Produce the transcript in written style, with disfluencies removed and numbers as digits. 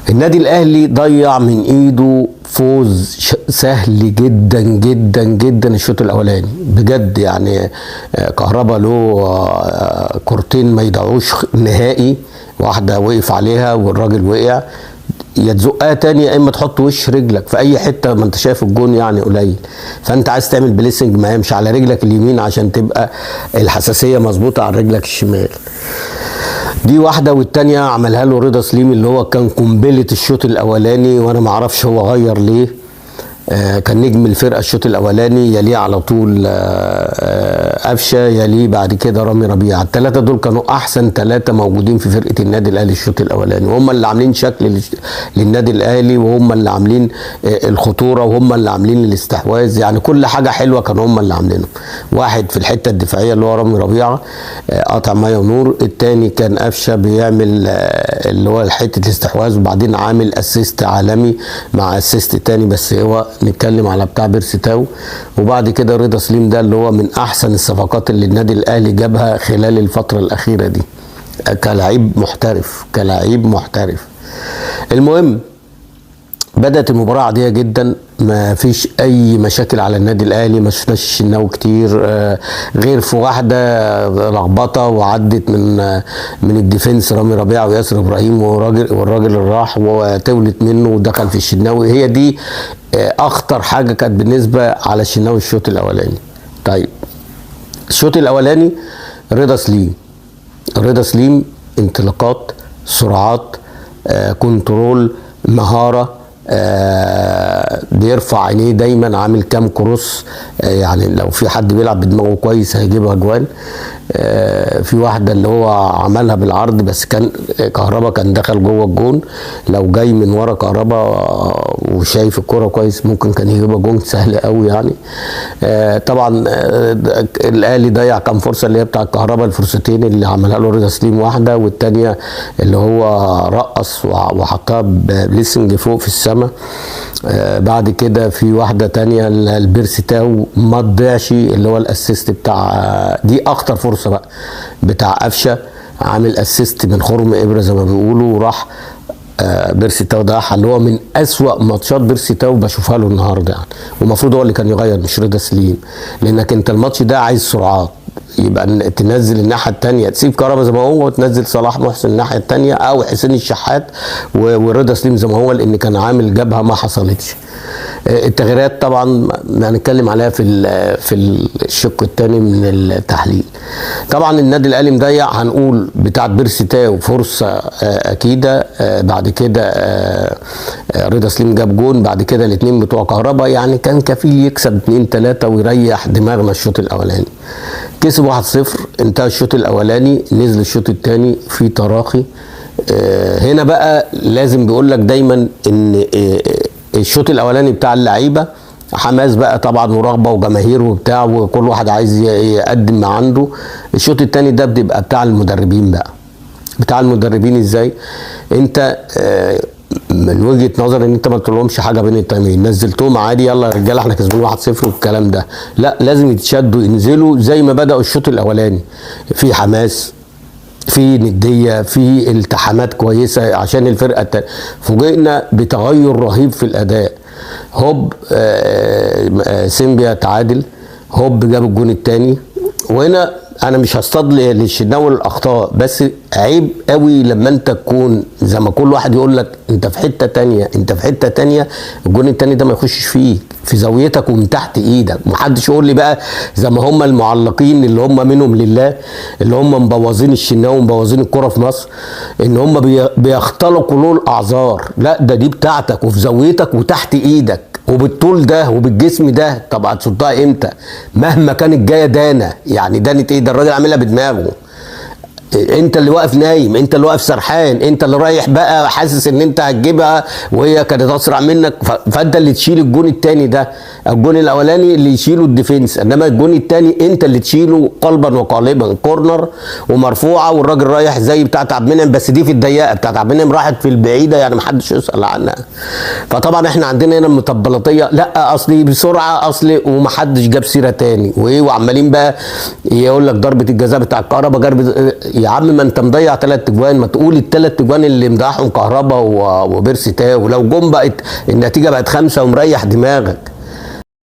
النادي الاهلي ضيع من ايده فوز سهل جدا جدا جدا الشوط الاولاني بجد. يعني كهربا له كورتين ما يضيعوش نهائي، واحدة وقف عليها والراجل وقع، يا تزقها تاني يا اما تحط وش رجلك في اي حتة، ما انت شايف الجون يعني قليل، فانت عايز تعمل placing ما هي مش على رجلك اليمين عشان تبقى الحساسية مظبوطة على رجلك الشمال. دي واحدة، والتانية عملها له رضا سليم اللي هو كان قنبلة الشوط الاولاني، وانا ما اعرفش هو غير ليه. كان نجم الفرقة الشوط الاولاني، يليه على طول قفشه، يليه بعد كده رامي ربيعة. الثلاثة دول كانوا احسن ثلاثة موجودين في فرقه النادي الاهلي الشوط الاولاني، وهم اللي عاملين شكل للنادي الاهلي، وهم اللي عاملين الخطورة، وهم اللي عاملين الاستحواذ، يعني كل حاجة حلوة كانوا هم اللي عاملينها. واحد في الحتة الدفاعية اللي هو رامي ربيعة، قاطع مية ونور، الثاني كان قفشه بيعمل اللي هو حتة الاستحواذ، وبعدين عامل assist عالمي مع assist تاني، بس هو نتكلم على بتاع بيرسي تاو. وبعد كده رضا سليم ده اللي هو من احسن الصفقات اللي النادي الاهلي جابها خلال الفترة الاخيرة دي كلاعب محترف، كلاعب محترف. المهم بدأت المباراة عادية جدا، ما فيش أي مشاكل على النادي الأهلي، ما شفناش الشناوي كتير، غير في واحدة لخبطة وعدت من ال defense رامي ربيعة وياسر إبراهيم والراجل اللي راح وتولت منه ودخل في الشناوي. هي دي أخطر حاجة كانت بالنسبة على الشناوي الشوط الأولاني. طيب الشوط الأولاني رضا سليم، رضا سليم انطلاقات، سرعات، control، مهارة، بيرفع عينيه دايما، عامل كام cross، يعني لو في حد بيلعب بدماغه كويس هيجيبها جوان. في واحدة اللي هو عملها بالعرض، بس كان كهربا كان دخل جوه الجون، لو جاي من ورا كهربا وشايف الكرة كويس ممكن كان يجيبها جون سهل قوي يعني. طبعا الاهلي ضيع كام فرصة اللي هي بتاع كهربا، الفرصتين اللي عملها له رضا سليم، واحدة والتانية اللي هو رقص وحطها ب placing فوق في السماء. بعد كده في واحدة تانية البيرسي تاو ما تضيعش، اللي هو ال assist بتاع، دي اخطر فرصة بقى بتاع قفشه، عامل assist من خرم ابره زي ما بيقولوا، وراح بيرسي تاو ده اللي هو من اسوأ ماتشات بيرسي تاو بشوفها له النهارده يعني، ومفروض هو اللي كان يغير مش رضا سليم، لانك انت الماتش ده عايز سرعات، يبقى تنزل الناحية الثانية، تسيب كهربا زي ما هو وتنزل صلاح محسن الناحية الثانية او حسين الشحات ورضا سليم زي ما هو، لان كان عامل جبهة ما حصلتش. التغييرات طبعا هنتكلم عليها في الشق الثاني من التحليل. طبعا النادي الاهلي مضيع، هنقول بتاعت بيرسي تاو فرصة اكيدة، بعد كده رضا سليم جاب جون، بعد كده الاثنين بتوع كهربا، يعني كان كفيل يكسب 2-3 ويريح دماغنا الشوط الاولاني. كسب 1-0، انتهى الشوط الاولاني، نزل الشوط الثاني في تراخي. هنا بقى لازم بيقول لك دايما ان الشوط الاولاني بتاع اللعيبة حماس بقى طبعا ورغبه وجماهير وبتاع، وكل واحد عايز يقدم ما عنده. الشوط الثاني ده بتبقى بتاع المدربين بقى، بتاع المدربين ازاي انت من وجهه نظر ان انت ما تقولهمش حاجة بين التايمين، نزلتهم عادي يلا يا رجاله احنا كسبانين 1-0 والكلام ده، لا لازم يتشدوا ينزلوا زي ما بداوا الشوط الاولاني، في حماس، في نديه، في التحامات كويسة عشان الفرقة التانية. فوجئنا بتغير رهيب في الاداء، هوب سيمبيا تعادل، هوب جاب الجون الثاني. وهنا انا مش هصطاد للشناوي الاخطاء، بس عيب قوي لما انت تكون زي ما كل واحد يقول لك انت في حتة تانية، انت في حتة تانية، الجون التاني ده ما يخشش فيك، في زاويتك ومن تحت ايدك. محدش يقول لي بقى زي ما هم المعلقين اللي هم منهم لله، اللي هم مبوظين الشناوي ومبوظين الكره في مصر، ان هم بيختلقوا له الاعذار. لا ده دي بتاعتك وفي زاويتك وتحت ايدك وبالطول ده وبالجسم ده، طب هتصدها امتى؟ مهما كانت جاية دانه، يعني دانه ايه ده؟ الراجل عاملها بدماغه، انت اللي واقف نايم، انت اللي واقف سرحان، انت اللي رايح بقى حاسس ان انت هتجيبها وهي كانت اسرع منك، فانت اللي تشيل الجون الثاني ده. الجون الاولاني اللي يشيله ال defense، انما الجون الثاني انت اللي تشيله قلبا وقالبا، corner ومرفوعه والراجل رايح زي بتاعت عبد المنعم، بس دي في الضيقه، بتاعت عبد المنعم راحت في البعيدة يعني محدش يسال عنها. فطبعا احنا عندنا هنا المطبلطيه، لا اصلي بسرعة اصلي، ومحدش جاب سيره تاني وايه، وعمالين بقى يقول لك ضربه الجزاء بتاع الكهرباء، ضربه. يا عم ما انت مضيع 3 اجوان، ما تقول الثلاث اجوان اللي مضيعهم كهربا وبيرسي تاو، ولو جم بقت النتيجة بقت 5 ومريح دماغك.